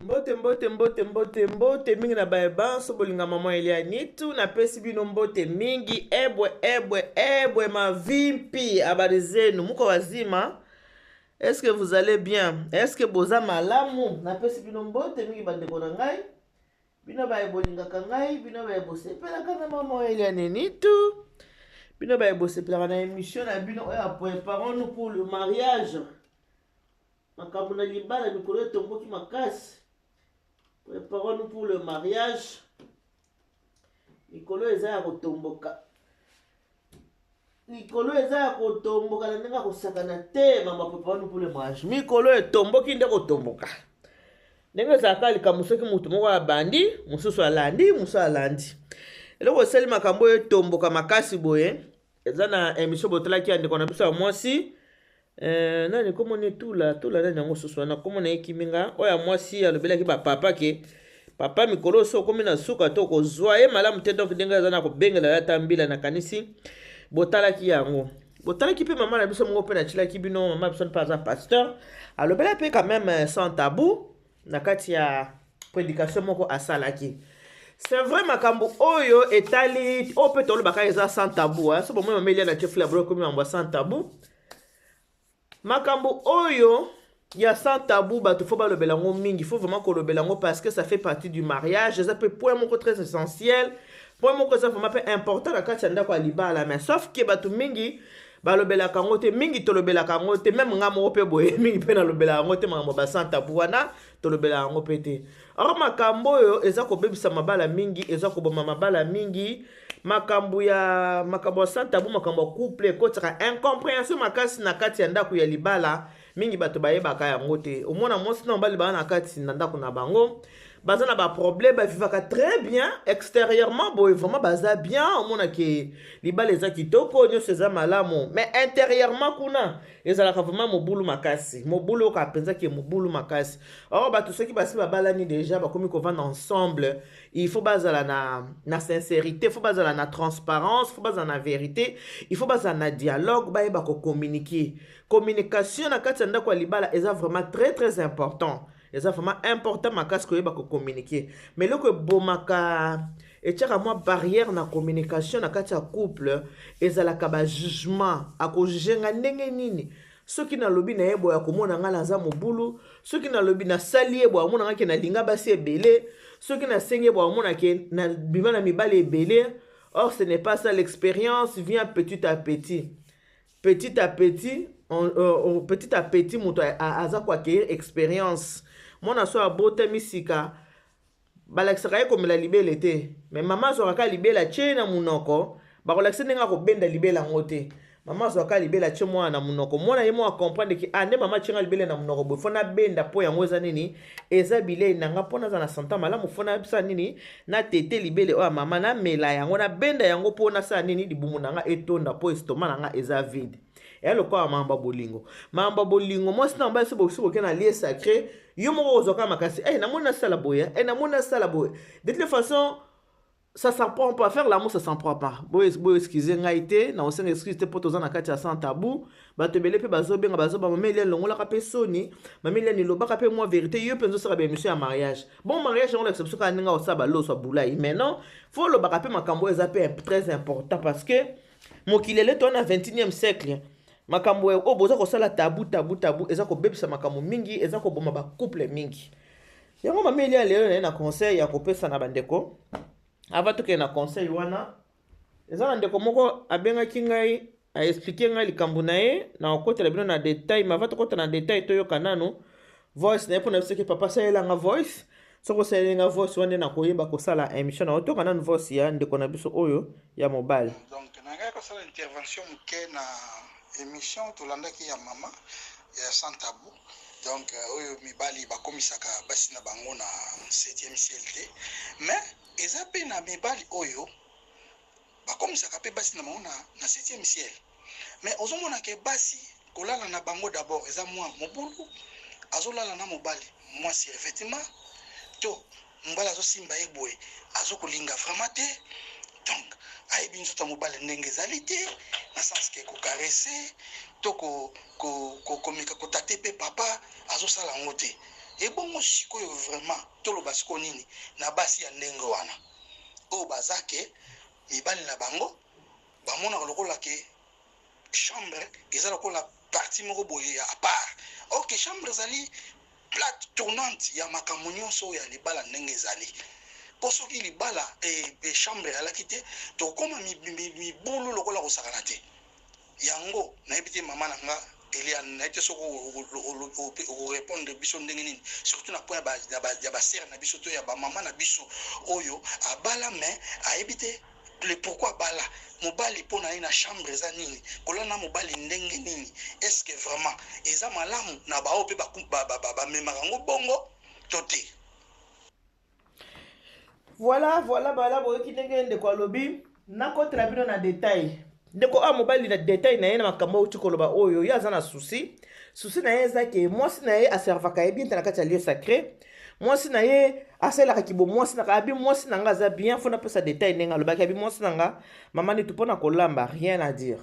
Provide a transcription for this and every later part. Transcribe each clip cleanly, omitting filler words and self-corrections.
Mbote, mbote, mbote, mbote, mbote mingi na baye banso bolinga mama Elianitu. Napesi bino mbote mingi. Ebwe, ebwe, ebwe, mavimpi, habari zenu, muko wazima? Est-ce que vous allez bien? Est-ce que boza malamu? Napesi bino mbote mingi bandeko na ngai. Bino baye bolingaka ngai, bino baye bosepelaka na mama Elianitu. Bino baye bosepelaka na émission na bino oyo ya préparons-nous pour le mariage. Makambo na libala mikolo etomboki makasi. Préparons-nous pour le mariage. Mikolo eza ya kotomboka. Mikolo eza ya kotomboka na ndenge ya kosakana te, mama. Préparons-nous pour le mariage. Mikolo etomboki nde kotomboka. Ndenge ezalaka likambo, soki motu moko abandi, mosusu alandi, mosusu alandi. Eloko esali makambo oyo etomboka makasi boye, eza na émission botalaki ya ndeko na biso ya mwasi, nani komoni tula tula nani yango susu wana, komona ekimi nga, oyo ya mwasi alobelaki bapapa ke papa mikolo so okomi na suka to kozwa ye malamu te. Donc ndenge aza na kobengela ye ata mbila, nakanisi botalaki yango. Botalaki mpe mama na biso moko mpe natilaki bino mama biso mpe aza pasteur, alobela mpe quand même sans tabou na kati ya prédication moko asalaki. C'est vrai, makambo oyo etali oyo mpe tolobaka eza sans tabou. So bomoi mama Elia na tie fleur ekomi mambo ya sans tabou. Makambo oyo ya sans tabou, bato faut balobela yango mingi, faut vraiment kolobela yango parce que ça fait partie du mariage. Eza mpe point moko très essentiel, point moko eza vraiment mpe important na kati ya ndako ya libala. Mais sauf ke bato mingi balobelaka yango te, mingi tolobelaka yango te. Même nga moko mpe boye, mingi mpe nalobelaka yango te. Makambo ba sans tabou wana, tolobelaka yango mpe te. Or makambo oyo eza kobebisa mabala mingi, eza koboma mabala mingi. Makambo ya sans tabou, makambo ya couple ekotisaka incompréhension makasi na kati ya ndako ya libala. Mingi bato bayebaka yango te. Omona mwasi na mobali baa na kati na ndako na bango, baza na baproblème, bavivaka très bien extérieurement boye, vraiment baza bien, omonake libala eza kitoko, nyonso eza malamu, mais intérieurement kuna ezalaka vraiment mobulu makasi, mobulu oyo mpenza ke mobulu makasi. Or bato soki basi babalani déjà, bakomi kovanda ensemble, il faut bazala na sincérité, faut bazala na transparence, faut bazala na vérité, il faut bazala na dialogue, bayeba kocommuniquer. Communication na kati ya ndako ya libala eza vraiment très très important, eza vraiment important makasi koyeba kocommuniquer. Mais eloko ebomaka, etiaka mwa barrière na communication na kati ya couple, ezalaka bajugement. Akojuge nga ndenge nini? Soki nalobi na ye boye, akomona nga naza mobulu. Soki nalobi nasali ye boye, amona nga ke nalinga basi ebele. Soki nasengi ye boye, amona ke nabima na mibali ebele. Or ce n'est pas ça. L'expérience vient petit à petit, petit à petit, petit à petit moto aza koacquérir expérience. Mwana so abotami sika, balakisaka ye komela libele te, mais mama azwaka libele, atie na monoko. Bakolakisa ndenge akobenda libele yango te. Mama azwaka libele, atie mwana na monoko. Mwana ye mo acomprendre ke ah, nde mama atienga libele na monoko boye, faut nabenda mpo yango eza nini? Eza bilei na nga. Mpo naza na santé malamu, faut nasala nini? Natete libele oyo ya mama, namela yango, nabenda yango mpo nasala nini? Libumu na nga etonda, mpo estomac na nga eza vide. Eya lokola makambo ya bolingo, makambo ya bolingo. Mwasi na mobali so bosi boke na lieu sacré, yo moko kozwaka makasi: "Hey, namoni nasala boye, hey, namoni nasala boye." De toute façon, ça s'apprend pas faire l'amour, ça s'apprend pas. Boye boye, excuse ngai te, na osenga excuse te mpo toza na kati ya sans tabou. Bato ebele mpe bazobenga, bazoba: "Mama Eliane, longolaka mpe soni. Mama Eliane, elobaka mpe mwa vérité. Yo mpenza osala baémission ya mariage." Bon, mariage yango olakisa biso kaka ndenge osala baloso ya bulai, mais non, faut olobaka mpe makambo oyo eza mpe très important, parce que mokili ele to na 21e siècle. Makambo oyo boza kosala tabou, tabou, tabou, eza kobebisa makambo mingi, eza koboma bacouple mingi. Yango mama Eliane lelo naye na conseil ya kopesa na bandeko. Avant tokende na conseil wana, eza na ndeko moko abengaki ngai, aexpliquer ngai likambo na ye. Na kokotela bino na détail, mais avant tokota na détail, toyoka nanu voice na ye, mpona biso ke papa asalelanga voice. Soki osaleli voice wana, nde nakoyeba kosala émission na yo. Toyoka nanu voice ya ndeko na biso oyo ya mobali. Donc na ngai kosala intervention moke na émission tolandaki ya mama ya sans tabou. Donc oyo mibali bakomisaka basi na bango na 7e ciel te, mais eza mpe na mibali oyo bakomisaka mpe basi na bango na 7e ciel. Mais ozomona ke basi kolala na bango d'abord eza mwa mobulu. Azolala na mobali mwasi revêtement, to mobali azosimba ye boye, azokolinga vraiment te. Donc ayebi nzoto ya mobali ndenge ezali te, na sens ke kocaresser to komeka kotâter mpe papa azosala yango te. Ebongo sikoyo vraiment toloba sikoyo nini na basi ya ndenge wana oyo baza ke mibali na bango bamonaka lokola ke chambre eza lokola partie moko boye ya à part, or que chambre ezali plaque tournante ya makambo nyonso oyo ya libala ndenge ezali. Mpo soki libala e chambre ezalaki te, tokokoma mibulu lokola kosakana te. Yango nayebi te, mama na nga Eliane, nayebi te soki okorépondre biso ndenge nini, surtout na point ya basœurs na biso to ya bamama na biso oyo abala mais ayebi te le pourquoi abala mobali. Mpo na ye na chambre eza nini? Kolala na mobali ndenge nini? Est ce que vraiment eza malamu na bao mpe bamemaka yango bongo to te? Voilà, bala boyoki ndenge ndeko alobi. Nakotela bino na détail. Ndeko oyo mobali, na détail na ye na makambo auti koloba oyo, ye aza na souci. Souci na ye eza ke mwasi na ye aservaka ye bien te na kati ya lieu sacré. Mwasi na ye asalelaka kibo mwasi na abi mwasi na nga aza bien. Fo napesa détail ndenge alobaki. Abi mwasi na nga, mama Nitu, mpo na kolamba, rien à dire,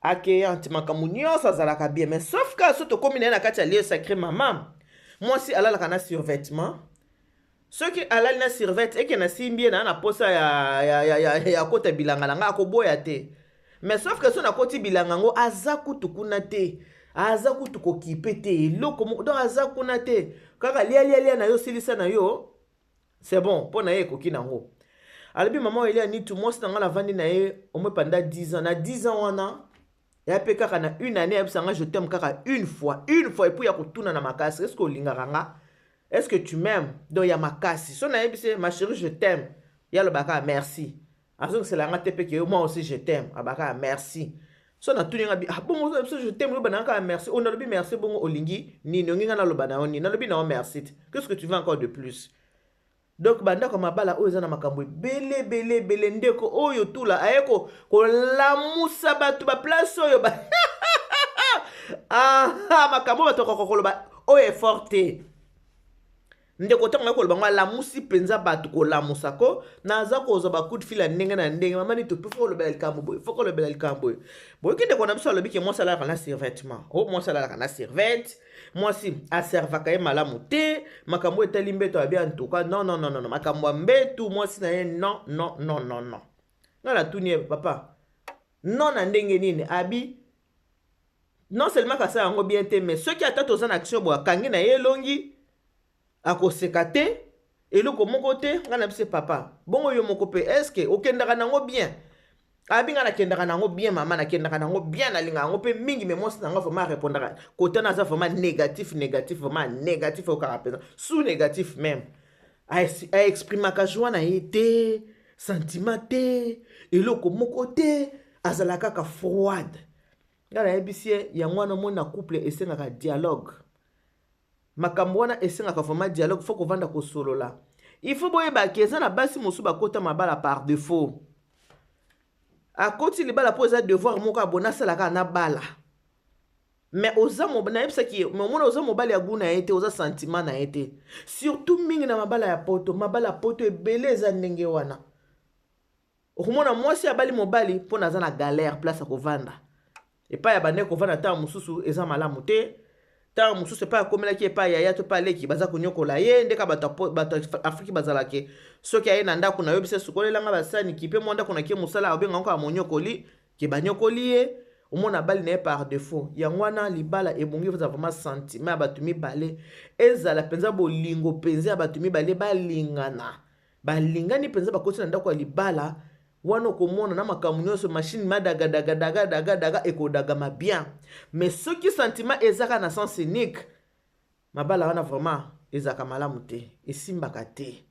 accueillante, makambo nyonso azalaka bien, mais sauf ka so tokómi na ye na kati ya lieu sacré, mama, mwasi alalaka na survêtement. Soki alali na survêt, eke nasimbi ye na posa ya kota bilanga na nga, akoboya te, mais sauf que so nakoti bilanga yango, aza kutu kuna te, aza kutu kokipe te eloko moko. Donc aza kuna te, kaka lia lia lia na yo, silisa na yo, c'est bon mpo na ye, ekoki nango. Alobi: "Mama Oyelia Nitu, mwasi na nga navandi na ye au moins pendant 10 ans. Na 10 ans wana ya mpe kaka na une année ayebisa nga je t'aime kaka une fois, une fois, et puis ya kotuna na makasi: est ce que olingaka nga? Est ce que tu m'aimes?" Donc ya makasi. So nayebisi: "Ma chérie, je t'aime", ye alobaka merci, azongisela nga te mpe ke moi aussi je t'aime, abaka merci. So natuni nga bi: "Ah bongo biso je t'aime, loba na kaka merci. O nalobi merci, bongo olingi nini? Olingi nga naloba na yo nini? Nalobi na yo merci te, qu'est ce que tu veux encore de plus?" Donc bandako ya mabala oyo eza na makambo ebele ebele ebele. Ndeko oyo tula aye kolamusa bato baplace oyo ba ah, makambo bato bakoka koloba oyo effort te. Ndeko ntango aye koloba ngo, alamusi mpenza bato. Kolamusa ko naza kozwa bacoup de fil ya ndenge na ndenge: "Mama Nito, mpe fo kolobela likambo boye, fo kolobela likambo boye." Boyoki ndeko na biso alobi ke mwasi alalaka na survêtement. O mwasi alalaka na survêt, mwasi aservaka ye malamu te. Makambo etali mbeto, abi en tout cas non, non, non, non, makambo ya mbetu, mwasi na ye, non, non, non, non, non. Ngai natuni ye: "Papa, non na ndenge nini?" Abi non seulement kasala yango bien te, mais soki ata toza na action boye, akangi na ye elongi, akoseka te, eloko moko te. Ngai na biso: "Papa, bongo yo moko mpe, est-ce okendaka nango bien?" Abi: "Ngai nakendaka nango bien, mama, nakendaka nango bien, nalingaka yango mpe mingi, mais mwasi nango vraiment arépondaka kota na aza vraiment négatif, négatif, vraiment négatif, okaka mpenza sous négatif même. Aexprimaka joie na ye te, sentiment te, eloko moko te, azala kaka froide." Ngai nayebisi ye: "Yango wana omoni na couple esengaka dialogue. Makambo wana esengaka vraiment dialogue, fo kovanda kosolola. Il faut boyebaki eza na basi mosusu bakota mabala par défaut. Akoti libala mpo eza devoir moko abona asalaka na bala. Mais oza, nayebisaki ye, mais omona oza mobali ya gu na ye te, oza sentiment na ye te, surtout mingi na mabala ya poto. Mabala ya poto ebele eza ndenge wana. Okomona mwasi abali mobali mpo na aza na galère, place ya kovanda epai ya bandeko kovanda ntango mosusu eza malamu te. Ntango mosusu epai akomelaki, epai yaya to epai aleki, baza konyokola ye ndeka bato Afriki bazalaki. Soki aye na ndako na yo, bisa sukolelanga basani, kipe mwa ndako, nakie mosala, abenga kaka monyokoli ke banyokoli ye. Omona bali na ye par défaut. Yango wana libala ebongi eza vraiment sentiment ya bato mibale, ezala mpenza bolingo mpenza ya bato mibale, balingana, balingani mpenza, bakoti na ndako ya libala wana, okomona na makambo nyonso machine madagadagadagadaga ekodagama bien. Mais soki sentiment eza kaka na sens unique, mabala wana vraiment ezalaka malamu te, esimbaka te.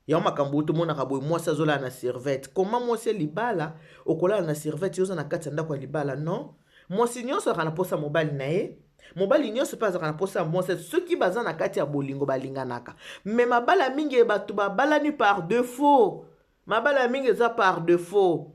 Yango makambo oyo tomonaka boye, mwasi azolala na survêt. Koma mwasi ya libala okolala na survêt, yo oza na kati ya ndako ya libala? Non. Mwasi nyonso azalaka na posa mobali na ye, mobali nyonso mpe azalaka na posa ya mwasi soki baza na kati ya bolingo, balinganaka. Mais mabala mingi, bato babalani par défaut. Mabala mingi eza par défaut.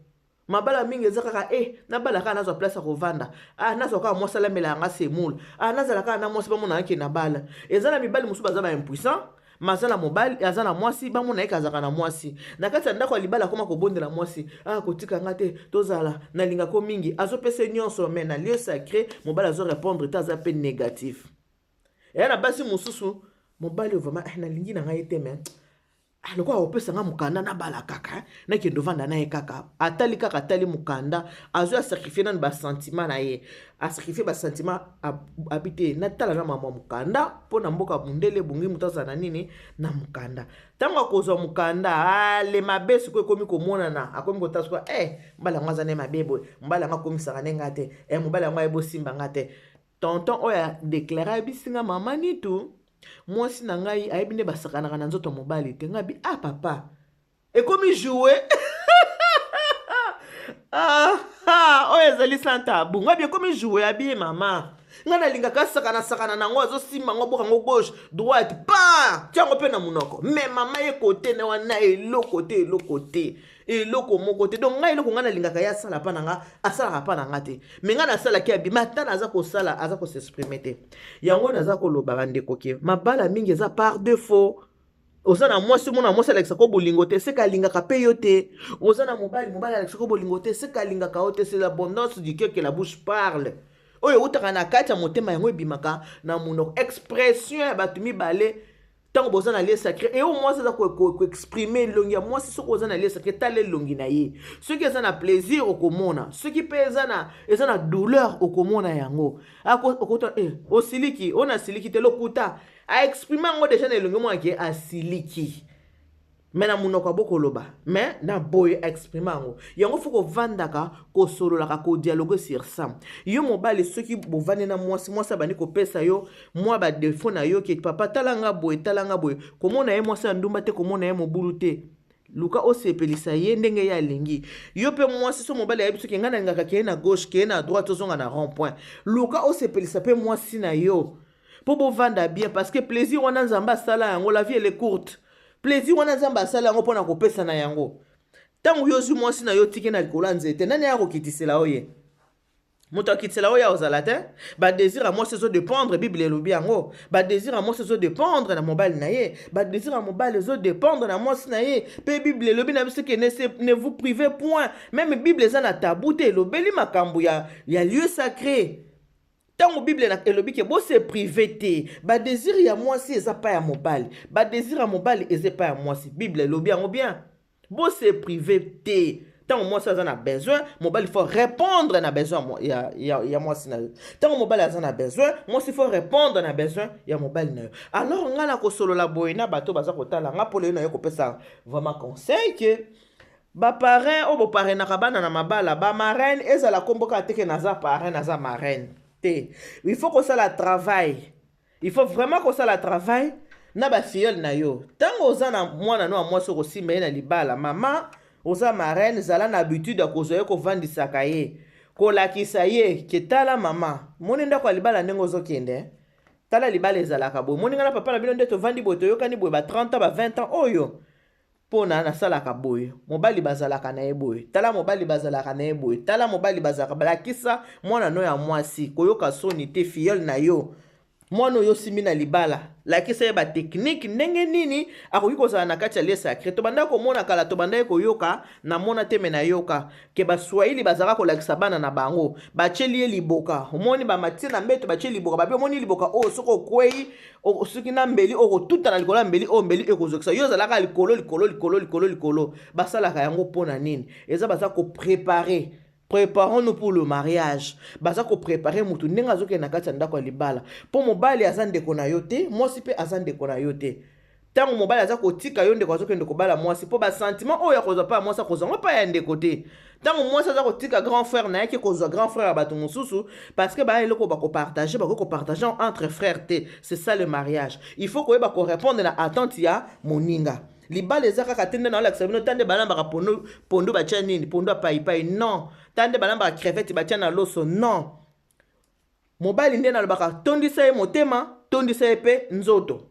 Mabala mingi eza kaka e nabala kaka, nazwa place ya kovanda, ah, nazwa kaka mwasi alamela yanga semoule, ah, nazala kaka na mwasi, bamona yake na bala. Eza na mibali mosusu baza baimpuissant, ma aza na mobali, aza na mwasi, bamona ye azalaka na mwasi na kati ya ndako ya libala, akoma kobondela mwasi: ah, kotika nga te, tozala, nalingako mingi. Azopesa nyonso, mais na lieu sacré mobali azorépondre te, aza mpe négatif. Eya na basi mosusu. Mobali oyo vraiment, eh, nalingi na ngai te, mais ah, lokola akopesa nga mokanda, nabala kaka, eh, nakende ovanda na ye kaka. Atali kaka, atali mokanda, azwi, asacrifier nanu basentiment na ye, asacrifier basentiment, abi te, natala na mama mokanda, mpo na mboka mundele ebongi moto azala na nini, na mokanda. Ntango akozwa mokanda, ale mabe sikoyo ekomi komonana, akomi kotala sikoyo, eh, mobali yango aza ne mabe boye, mobali yango akomisaka nde nga te, eh, mobali yango ayebi osimba nga te. Tonton oyo adéclarer, ayebisi nga: "Mama Nitu, mwasi na ngai ayebi nde basakanaka na nzoto mobali te." Ngai bi: "Ah papa, ekomi joue." Ah, ah, oyo ezali sans tabou. Ngai bi: "Ekomi joue." Abi: "Mama, ngai nalingaka asakana sakana nango, azosimba yango, aboka yango gauche, droite, pa tiango mpe na monoko, mais mama, ye kote na wana eloko te, eloko te, eloko moko te. Donc ngai, eloko ngai nalingaka ye asala mpa na nga, asalaka mpa na nga te, mais ngai nasalaki abima ata naza kosala, aza kos'exprimer te." Yango naza koloba, bandeko, ke mabala mingi eza par défaut. Oza na mwasi, omona mwasi alakisaka bolingo te, seka alingaka mpe yo te. Oza na mobali, mobali alakisaka bolingo te, seka alingaka yo te. C'est l'abondance du cœur que la bouche parle. Oyo eutaka na kati ya motema, yango ebimaka na monoko. Expression ya bato mibale ntango boza na lieu sacré, eyo mwasi aza koexprimer, elongi ya mwasi, soki oza na lieu sacré, tala elongi na ye. Soki eza na plaisir, okomona. Soki mpe eza na douleur, okomona yango. Okota eh, osiliki oyo, nasiliki te, lokuta. Aexprimer yango déjà na elongi, omonake asiliki, mais na monoko abokoloba, mais na boye aexprimer yango. Yango faut kovandaka, kosololaka, kodialoguer sur ça. Yo mobali, soki bovandi na mwasi, mwasi abandi kopesa yo mwa badéfauts na yo, ke: "Papa, tala nga boye, tala nga boye." Komona ye mwasi ya ndumba te, komona ye mobulu te. Luka osepelisa ye ndenge ye alingi. Yo mpe mwasi, so mobali ayebi soki ngai nalingaka keye na gauche, keye na droite, ozonga na rond point, luka osepelisa mpe mwasi na yo mpo bovanda bien, parce que plaisir wana Nzambe asala yango. La vie, elle est courte. Plaisir wana Nzambe asala yango mpona kopesa na yango. Ntango yo ozwi mwasi na yo, otiki na likolo ya nzete, nani aya kokitisela oye? Moto akitisela oyo ozala te. Badésir ya mwasi ezodépendre, Bible elobi yango, badésir ya mwasi ezodépendre na mobali na ye, badésir ya mobali ezodépendre na mwasi na ye. Mpe Bible elobi na biso ke ne vous privez point. Même Bible eza na tabou te, elobeli makambo ya lieu sacré. Ntango Bible elobi ke bose priver te, badésir ya mwasi eza pa ya mobali, badésir ya mobali eza epai ya mwasi. Bible elobi yango bien, bose priver te. Ntango mwasi aza na besoin, mobali faut répondre na besoin ya mwasi na yo. Ntango mobali aza na besoin, mwasi faut répondre na besoin ya mobali na yo. Alors ngai na kosolola boye na bato baza kotala nga, mpo lelo na yo kopesa vraiment conseil ke baparrain oyo boparrainaka bana na mabala, bamarraine, ezala kombo kaka teke naza parrain, naza marraine te. Il faut kosala travail, il faut vraiment kosala travail na bafilleule na yo. Ntango oza na mwana no ya mwasi, okosimba ye na libala, mama oza marraine, zala na habitude ya kozwa ye, kovandisaka ye, kolakisa ye ke: "Tala mama, moni ndako ya libala ndenge ozokende, tala libala ezalaka boye. Moni ngai na papa na bino nde tovandi boye, toyokani boye ba 30 ans, ba 20 ans oyo, mpona nasalaka boye. Mobali bazalaka na ye boye, tala mobali bazalaka na ye boye, tala mobali bazalaka." Balakisa mwana no ya mwasi, koyoka soni te. Filleule na yo, mwana oyo osimbi na libala, lakisa ye batechnique ndenge nini akoki kozala na kati ya lieu sacré. Tobandaki komona kala, tobandaki koyoka, namona te, mais nayoka ke Baswahili bazalaka kolakisa bana na bango, batieli ye liboka, omoni, bamatie na mbeto, batie liboka, babi: "Omoni liboka oyo, soki okwei, soki na mbeli, okotuta na likolo ya mbeli oyo, mbeli ekozokisa yo." Ozalaka likolo, likolo, likolo, likolo, likolo. Basalaka yango mpo na nini? Eza baza kopréparer. Préparons-nous pour le mariage. Baza kopréparer motu ndenge azokende na kati ya ndako ya libala, mpo mobali aza ndeko na yo te, mwasi mpe aza ndeko na yo te. Ntango mobali aza kotika yo ndeko, azokende kobala mwasi, mpo basentiment oyo akozwa mpa ya mwasi, akozwa ngo mpa ya ndeko te. Ntango mwasi aza kotika grand frère na ye, ke kozwa grand frère ya bato mosusu, parce que baya eloko bakopartager, bakoki kopartager entre frère te. C'est ça le mariage. Il faut koyeba korépondre na attente ya moninga. Libala eza kaka te nde naolakisa bino ta nde balambaka pondu, pondu batia nini, pondu ya paipai, non, ta nde balambaka crevette batia na loso, non. Mobali, nde nalobaka, tondisa ye motema, tondisa ye mpe nzoto.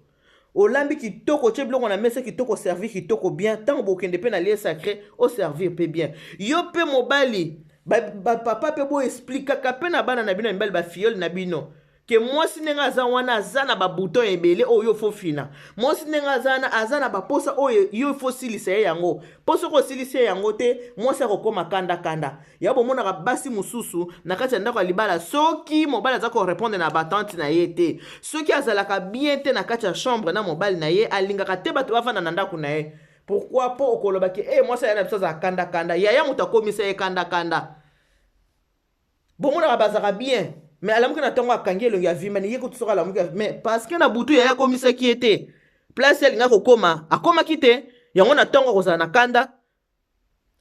Olambi kitoko, otie biloko na mesa kitoko, servir kitoko bien. Ntango bokende mpe na lieu sacré, oservir mpe bien. Yo mpe mobali, bapapa mpe boexpliquaka mpe na bana na bino ya mibali, bafilleule na bino. Ke mwasi ndenge aza wana aza na babouton ebele oyo yo fo fina. Mwasi ndenge aza wana aza na baposa oyo yo fo silisa ye yango. Mpo soki osilisi ye yango te, mwasi akokoma kanda kanda. Ya bomonaka basi mosusu na kati ya ndako ya libala, soki mobali aza korepondre na batante na ye te, soki azalaka bien te na kati ya chambre na mobali na ye, alingaka te bato bafanda na ndako na ye. Pourquoi? Mpo okoloba ke eh, mwasi aya na biso azala kanda kanda, yaya moto akomisa ye kanda kanda. Bomonaka bazalaka bien, mais alamuki na ntongo akangi elongi avimbani, ye kutu soki alamuki, mais parce que na butu yaya akomisaki ye te place alingaki kokoma, akomaki te. Yango na ntongo akozala na kanda,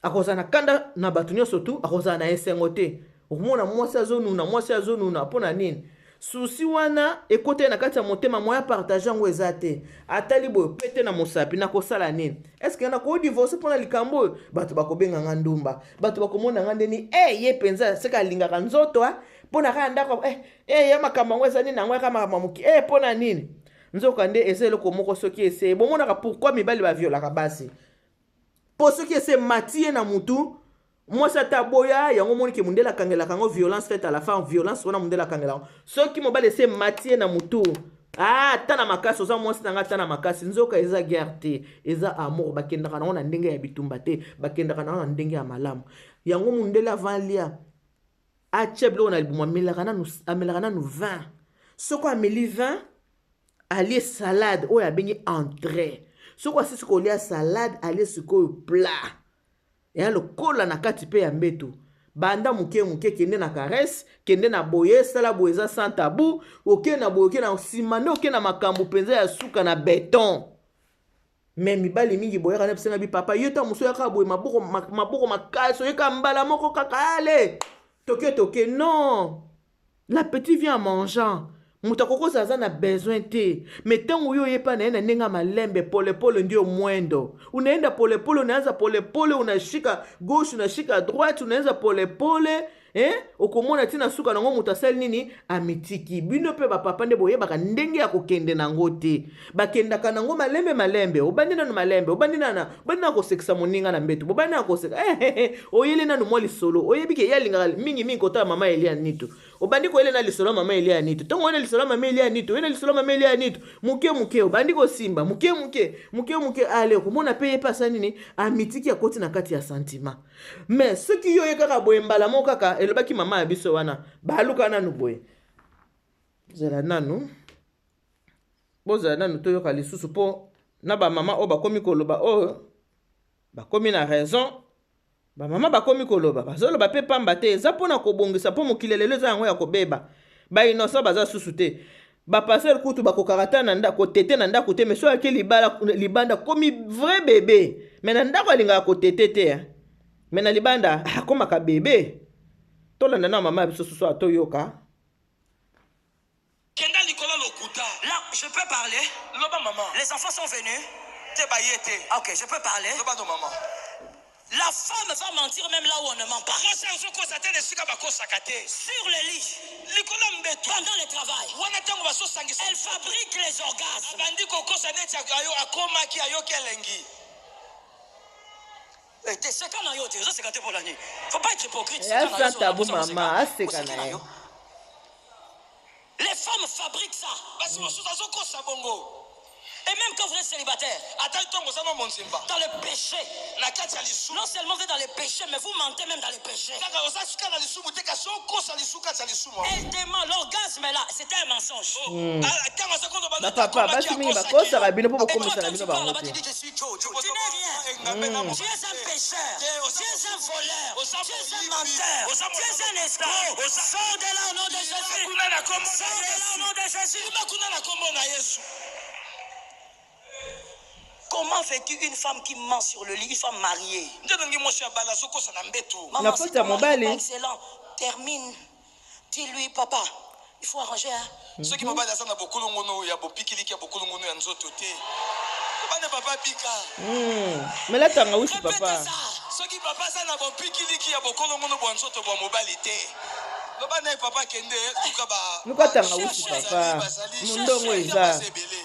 akozala na kanda na bato nyonso tu, akozala na esengo te. Okomona mwasi azonuna, mwasi azonuna mpo na nini? Susi wana ekota ye na kati ya motema, moya partage yango eza te. Atali boye pete na mosapi, nakosala nini? Eske nakodivorce mpo na likambo oyo? Bato bakobenga nga ndumba, bato bakomona nga ndeni e ye mpenza seke alingaka nzoto mpo na kaka ndako ya makambo yango eza nini yango yaka makambo ya moke mpo na nini? Nzoka nde eza eloko moko soki ese bomonaka pourquoi mibali baviolaka basi, mpo soki ese mati ye na mutu, mwasi ata aboya yango, omoni ke mondele akangelaka yango violence faite à la femme. Violence wana mondele akangela yango soki mobali ese mati ye na mutu, ata na makasi, oza mwasi na nga ata na makasi. Nzoka eza guerre te, eza amour. Bakendaka nango na ndenge ya bitumba te, bakendaka nango na ndenge ya malamu. Yango mondele avant lia atia biloko na libumu, amelaka nanu vin. Soki ameli vin, alie salade oyo abengi entrée. Soki asisi kolia salade, alie sikoyo plat eya lokola na kati mpe ya mbeto. Banda moke moke, kende na caresse, kende na boye, sala boye, eza sans tabou. Oke na boye, oke na nsima nde oke na makambo mpenza ya suka na beton. Me mibali mingi boyaka na bisenga bipapa, yo ta mosu oyaka boye maboko, maboko makasi, oyeka mbala moko kaka, ale toke toke. Non, l'appétit vient en mangeant. Moto akoki kozala aza na besoin te, me ntango yo oyepa na ye na ndenge ya malembe, polepole ndio mwendo, unaenda polepole, unaanza polepole, unashika gauche, unashika droite, unaanza polepole, eh? Okomona ntina suka nango moto asali nini, amitiki. Bino mpe bapapa nde boyebaka ndenge ya kokende nango te, bakendaka nango malembe malembe. Obandi nanu malembe, obandi nana, obandi na kosekisa moninga na mbeto, bobandi na koseka, oyeli nanu mwa lisolo. Oyebi ke ye alingaka mingi mingi kotala mama Elia Nitu, obandi koyele na lisolo ya mama Elia Nitu. Ntongo oyele lisolo ya mama Elia Nitu, oyele lisolo ya mama Elia Nitu, moke moke obandi kosimba, moke moke, moke moke, ale okomona mpe ye mpe asali nini, amitiki, akoti na kati ya sentiment. Mais soki yo ye kaka boye mbala moko kaka, elobaki mama ya biso wana, baluka nanu boye, zela nanu, bozala nanu, toyoka lisusu mpo na bamama oyo bakomi koloba, oyo bakomi na raison. Bamama bakomi koloba, bazoloba mpe pamba te, eza mpona kobongisa, mpo mokili lelo eza yango ya kobeba. Bainocent baza susu te. Bapasteur kutu bakokaka ata na ndako tete na ndako te, mais soki ake libanda komi vrai bébé. Mais na ndako alingaka kotete te, mais na libanda akomaka bébé. Tolanda na mama ya biso susu, atoyoka. Kenda likolo lokuta. Là, je peux parler? Loba maman. Les enfants sont venus? Te, baye te. Ok, je peux parler? Loba no maman. La femme va mentir même là où on ne ment pas. Mwasi azokosa te na esika bakosaka te. Sur le lit. Likolo ya mbeto. Pendant le travail. Wana ntango bazosangisa. Elle fabrique les orgasmes. Abandi kokosa neti ayo akomaki ayoki elengi. Eh, te seka na yo te, ozoseka te mpo na nini? Faut pas être hypocrite. Ya sans tabou, mama aseka na ye. Les femmes fabriquent ça. Basi mosusu azokosa bongo. Et même quand vous êtes célibataire, ata ntongo oza no monzemba, dans le péché, na kati ya lisumu, non seulement vous êtes dans le péché, mais vous mentez même dans le péché. Kaka oza suka na lisumu te, kasi okosa lisumu kati ya lisumu. Elle dément, l'orgasme là, c'était un mensonge. Ntango aza kono bapapa, basi mingi bakosaka bino mpo bokomisa na bino bango te. Tu n'es rien. Tu es un pécheur. Tu es un voleur. Tu es un menteur. Tu es un escroc. Sors de là au nom de Jésus. Sors de là au nom de Jésus. Kuna na kombo na Yesu. Comment fais-tu une femme qui ment sur le lit, une femme mariée? Nde ndenge mwasi ya bala azokosa na mbeto. Maman, La si faute ton à mari n'est mobali. pas excellent, termine. Dis-lui, papa, il faut arranger. Hein? Soki mobali aza na bokolongono ya bopikiliki ya bokolongono ya nzoto te, bana papa bika. Mela tangawisi Répétez papa. ça. Soki papa aza na bopikiliki ya bokolongono bwa nzoto bwa mobali te, loba na ye papa kende luka ba Luka tangawisi bazali, papa. bazali Mondongo eza. baza ebele.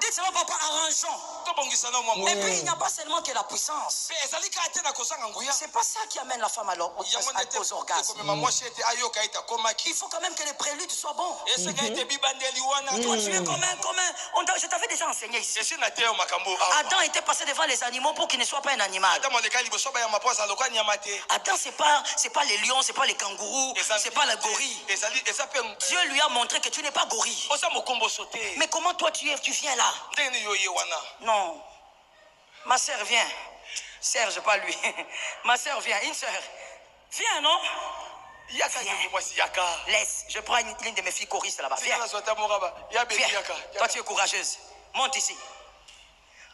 Dites seulement, papa, arrangeons. Tobongisa na mwa Et moke. puis, il n'y a pas seulement que la puissance. Mpe ezali kaka te na kozanga nguya. C'est pas ça qui amène la femme à l'or- Yango nde te aux orgasmes. ekomema mwasi ete ayoka ete akomaki. Il faut quand même que les préludes soient bons. Esenga ete bibandeli wana. Toi, tu es comme un. Comme un je t'avais déjà enseigné ici. Esi na te yo makambo awa. Adam était passé devant les animaux pour qu'il ne soit pas un animal. Adamu aleka liboso bayama mpo azala lokola nyama te. Adam, c'est pas les lions, c'est pas les kangourous, c'est pas la gorille. Ezali eza mpe Dieu lui a montré que tu n'es pas gorille. Oza mokomboso te. Mais comment toi tu viens là? Ndenge nini yo ye wana? Non. Ma sœur, viens. Serge, pas lui. Ma sœur, viens. Une sœur. Viens, non? Yaka. Viens. Ndenge mwasi yaka. Laisse. Je prends l'une de mes filles choristes là-bas. Viens. Tika nazwa ta moko ya beni Viens. yaka. Toi, tu es courageuse. Monte ici.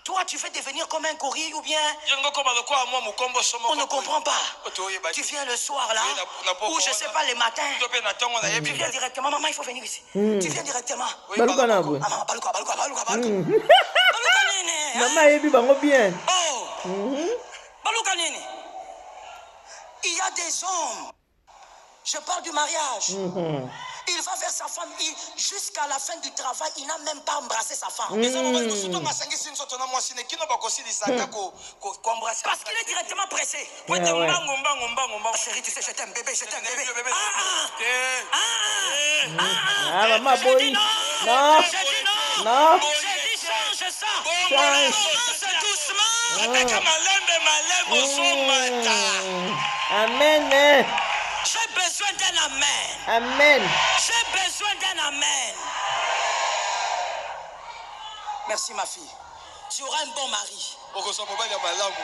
Toi, tu veux devenir comme un gorille ou bien Yo okoma lokola mwa mokomboso moko on ne comprend pas. boye. Toyeba Tu te. viens le soir là, Oui, na ou je sais pas, le matin. To mpe na ntongo nayebi. Tu viens directement. Maman, il faut venir ici. Tu viens directement. Oui, Baluka na bala boye. Ah, maman, baluka, baluka, baluka, baluka. Baluka nini, hein? Mama ayebi bango bien. Oh. Baluka nini. Il y a des hommes. Je parle du mariage. Il va vers sa femme jusqu'à la fin du travail, il n'a même pas embrassé sa femme. Eza mobali mosusu ntongo asangisi nzoto na mwasi ne kino bakosilisa ata koembrasser. Parce qu'il est directement pressé. Po ete Ouais, ouais. mbangu mbangu mbangu mbangu. Ah, chérie, tu sais, je t'aime, bébé, je t'aime, bébé. Bébé, Ah, ah, te. ah, ah, ah. Ah, mama J'ai boyi. dit non. Non. J'ai dit non. Non. J'ai dit change ça. Change. Commence doucement. Ataka malembe malembe ozomata. Amen, eh. J'ai besoin d'un amen. Amen. J'ai besoin d'un amen. Merci ma fille. Tu auras un bon mari. Okozwa mobali ya malamu.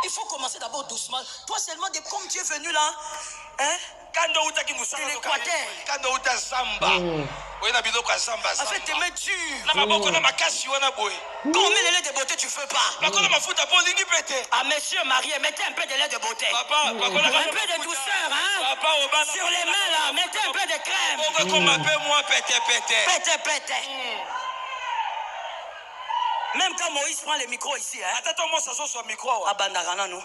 Il faut commencer d'abord doucement. Toi seulement, comme tu es venu là, hein, Kanda outaki mosala De l'Équateur. kanda outa zamba oye na biloko ya zamba avec tes mains dures. na maboko na makasi wana boye. Quand on met le lait de beauté, tu ne veux pas. Bakola mafuta mpo olingi mpe te. Ah, messieurs mariés, mettez un peu de lait de beauté. Papa bakolaka Un peu de douceur, hein. Papa obala. Sur les mains là, mettez un peu de crème. Bongo ekoma mpe mwa petepete. Pété, pété. Même quand Moïse prend le micro ici, hein. Ata to Moïse azozwa micro awa. Abandaka nanu.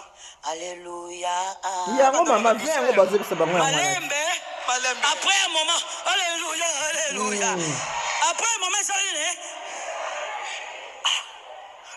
Alléluia. Yango mama vient yango bazobisa bango yango wana. Malembe. Malembe. Après un moment, alléluia, alléluia. Après un moment, ça y est. Ah.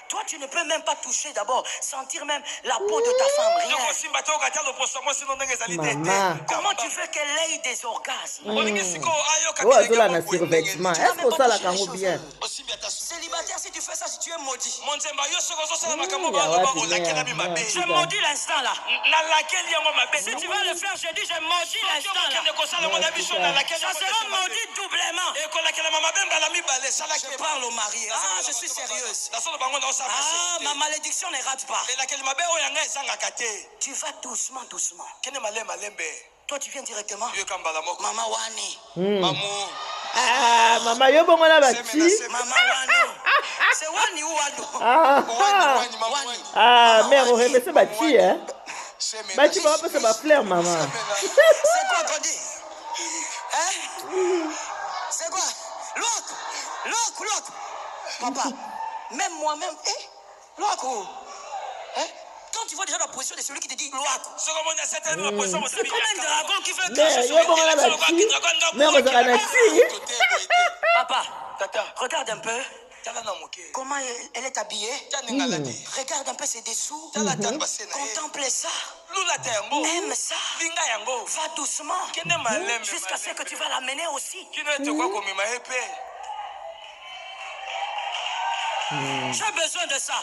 Toi, tu ne peux même pas toucher d'abord, sentir même la peau de ta femme, rien. Yokosimba te okata loposo mwasi no ndenge ezali te Mama. te. Comment tu veux qu'elle ait des orgasmes? Olingi sikoyo ayoka Oyo bilenge azolanda moko boye ndenge survêtement. nini? Est ce que osalaka yango bien? Osimbi ata suki. Célibataire, si tu fais ça, si tu es maudit. Monzemba yo soki ozosala makambo Ya baloba wapi, olakelami mère, mabe. Je maudis l'instant là. Nalakeli yango mabe. Si tu vas le faire, je dis, je maudis l'instant là. Okende kosala yango na biso nalakeli Ça yango sera maudit doublement. ekolakelama mabe mbala mibale esalaki. Je parle au marié. Ah, je suis sérieuse. Nasolo bango naosala. Ah, ma malédiction ne rate pas. Elakeli mabe oyo yanga ezangaka te. Tu vas doucement, doucement. Kende malembe malembe. Toi, tu viens directement. Yoka mbala moko. Maman Wani. Mamu. Ah, mama yo bongo na bati. Maman Wani. C'est Wani ou Wano? Ah, Wani ah. wani mamu wani. Ah, mère oremese bati, eh. Semena. Bati bapesa bafleur mama. C'est quoi qu'on dit? Hein? C'est quoi? Look. Look, look. Papa, même moi-même, eh? Look. Oh. Hein? Quand tu vois déjà la position de celui qui te dit Loak, Soki omoni asetelemi na position c'est comme un dragon qui veut Mère cracher yo sur bongo na bati. Mère ozalaka na ti. Papa, Tata. regarde un peu Tala na moke. comment elle est habillée. Tala ndenge alati. Regarde un peu ses dessous. Tala tala base na ye. Contemple ça. Lula ta yango. Aime ça. Linga yango. Va doucement. Kende malembe Jusqu'à ce que tu vas l'amener aussi. kino ete okoki komema ye mpe. J'ai besoin de ça.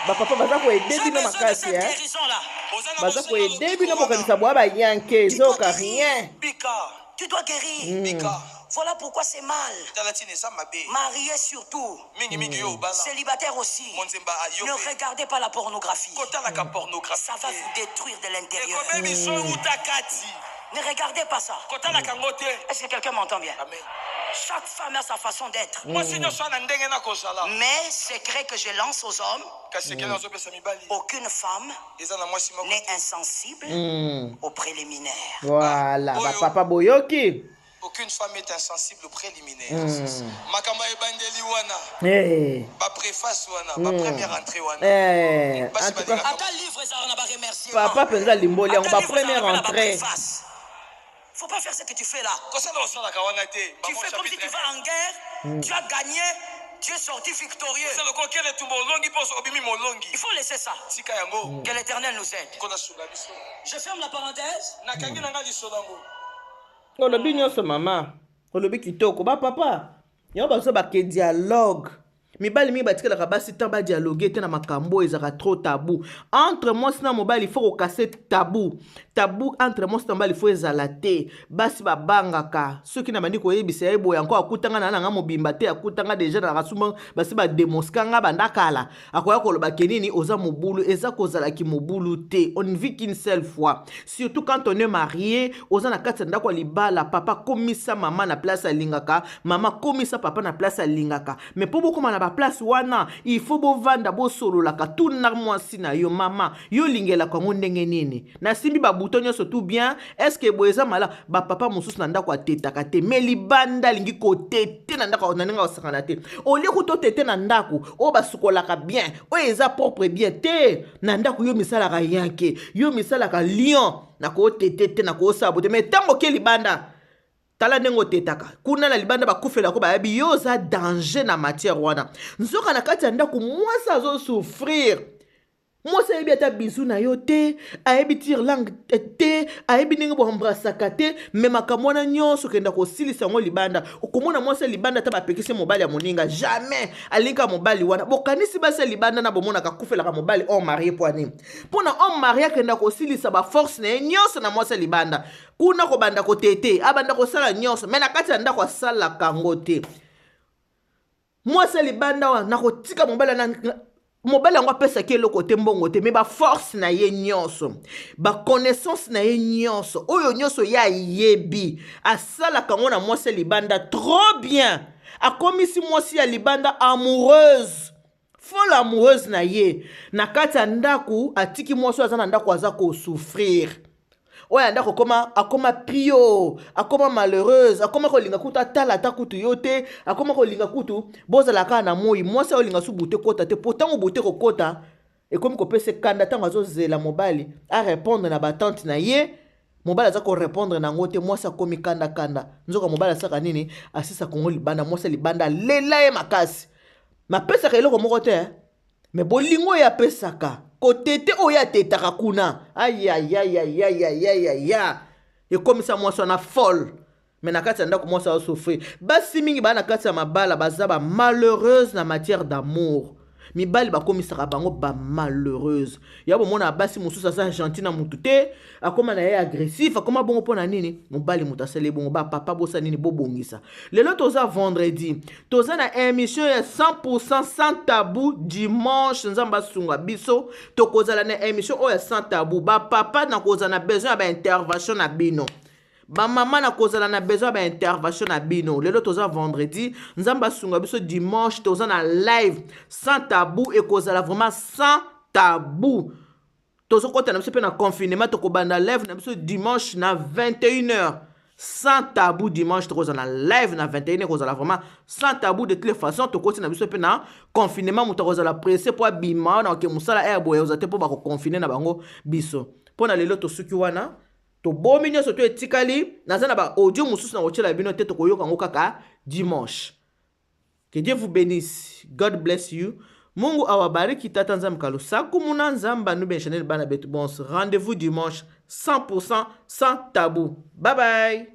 Bapapa baza koaider J'ai bino besoin de makasi cette eh. guérison là. Oza na Baza bosenga koaider lobiko bino wana. bokanisa bwa bayanke ezoyoka rien. Bika. Tu dois guérir. Bika. Voilà pourquoi c'est mal. Tala ntina eza mabe. Marié surtout. Mingimingi yo obala. Célibataire aussi. Monzemba Ne ayo mpe. regardez pas la pornographie. Kotalaka pornographie Ça va vous détruire de l'intérieur. ekobebi so euta kati. Ne regardez pas ça. Kotalaka yango te. Est-ce que quelqu'un m'entend bien? Amen. Chaque femme a sa façon d'être. Mwasi nyonso ana ndenge na kozala. Mais secret que je lance aux hommes, Kasi ekele nazopesa mibali aucune femme eza na mwasi moko n'est insensible au préliminaire. Voilà, Oyo. bapapa boyoki. Aucune femme est insensible au préliminaire. Makambo ya ebandeli wana, Eh. bapréface wana, bapremière entrée wana. Eh, en Basi tout cas, balingaka. Ata livre ezalaka na baremerciement. papa mpenza limboli yango Ata livre bapremière ezalaka na entrée. bapréface. Faut pas faire ce que tu fais là. Kosala osalaka wana te. Tu fais comme si tu vas en guerre, tu as gagné, Tu es sorti victorieux. Oza lokola okende etumba olongi mpo obimi molongi. Il faut laisser ça. Tika yango. Que l'Éternel nous aide. Nkolo asunga biso. Je ferme la parenthèse. Nakangi na ngai lisolo yango. Olobi nyonso mama, olobi kitoko. Ba papa yango bazo bake dialogue. Mibali mingi batikelaka basi temps badialogue te na makambo oyo ezalaka trop tabou entre mwasi na mobali. Faut kokase tabou, tabou entre mwasi na mobali faut ezala te. Basi babangaka soki na bandi koyebisa ye boye, yango akutanga na nanga mobimba te, akutanga deja na kasumba, basi bademoska nga banda kala. Akoya koloba ke nini, oza mobulu. Eza kozalaki mobulu te. On ne vit qu'une seule fois, surtout quand on est marié. Oza na kati ya ndako ya libala. Papa, komisa mama na place alingaka, mama, komisa papa na place alingaka. Mais mpo bokóma na baplace wana, il faut bovanda, bosololaka. Tuna mwasi na yo: "Mama, yo olingelaka yango ndenge nini? Nasimbi babouton nyonso tout bien? Est-ce boye eza malamu?" Bapapa mosusu na ndako atetaka te, mais libanda alingi kotete. Na ndako na ndenge akosakana te. Olie kuta otete na ndako oyo basukolaka bien, oyo eza propre bien te. Na ndako yo misalaka yanke, yo misalaka lion, nakotete te, nakosala bo te. Mais ntango oke libanda, tala ndenge otetaka kuna na libanda. Bakufelako, bayebi yo oza danger na matière wana. Nzoka na kati ya ndako mwasi azosouffrir. Mwasi ayebi ata bisou na yo te, ayebi tire langue te, ayebi ndenge boembrassaka te. Mais makambo wana nyonso okenda kosilisa yango libanda. Okomona mwasi ya libanda, ata bapekisi mobali ya moninga, jamais alingaka mobali wana. Bokanisi basi ya libanda na bomonaka akufelaka mobali homme marié po anini? Mpo na homme marié akenda kosilisa baforce na ye nyonso na mwasi ya libanda kuna, kobanda kotete, abanda kosala nyonso. Mais na kati ya ndako asalaka yango te. Mwasi ya libanda wana, nakotika mobali na mobali yango apesaki eloko te, mbongo te, mais baforce na ye nyonso, baconnaissance na ye nyonso, oyo nyonso ye ayebi, asalaka yango na mwasi ya libanda trop bien. Akomisi mwasi ya libanda amoureuse, folle amoureuse na ye. Na kati ya ndako atiki mwasi oyo aza na ndako aza kosouffrir. Oyo ya ndako akoma, akoma pio, akoma malheureuse, akoma kolinga kutu atala ata kutu yo te, akoma kolinga kutu bozala kaka na moi. Mwasi aolinga su bute kota te, po ntango bute kokota ekomi kopesa ekanda. Ntango azozela mobali arépondre na batante na ye, mobali aza korépondre nango te, mwasi akomi kandakanda. Nzoka mobali asaka nini? Asisa kongo libanda. Mwasi libanda alela ye makasi, mapesaka eloko moko te, mais bolingo oyo apesaka, kotete oyo atetaka kuna, ayayayayayayaya, ekomisa mwasi wana folle. Mais na kati ya ndako mwasi azosouffrir. Basi mingi baa na kati ya mabala baza bamalheureuse na matière d'amour. Mibali bakomisaka bango bamalheureuse. Ya bomona basi mosusu aza gentil na mutu te, akóma na ye agressif, akóma bongo mpo na nini? Mobali moto asali bongo. Bapapa, bosa nini? Bobongisa. Lelo toza vendredi, toza na émission ya 100 sans tabou. Dimanche, Nzambe asunga biso, tokozala na émission oyo ya sans tabou. Bapapa, nakozala na besoin ya baintervention na bino. Bamama, na kozala na besoin ya baintervention na bino. Lelo toza vendredi, Nzambe asunga biso, dimanche toza na live sans tabou. Ekozala vraiment sans tabou. Tozokɔta na biso mpe na confinement. Tokobanda live na biso dimanche na 21 h, sans tabou. Dimanche tokozala na live na 21, ekozala vraiment sans tabou. De toutes les façons, tokoti na biso mpe na confinement. Moto akozala pressé mpo abima na oke mosala ya boye oza te, mpo bakoconfiner na bango biso. Mpo na lelo tosuki wana, tobomi nyonso to etikali. Naza na baaudio mosusu na kotiela bino te, tokoyoka yango kaka dimanche. Que Dieu vous bénisse. God bless you. Mungu awabariki. Tata Nzambe kalusaku muna Nzambe anube Chanel bana betu. Bon rendez-vous dimanche, 100% sans tabou. Bye bye.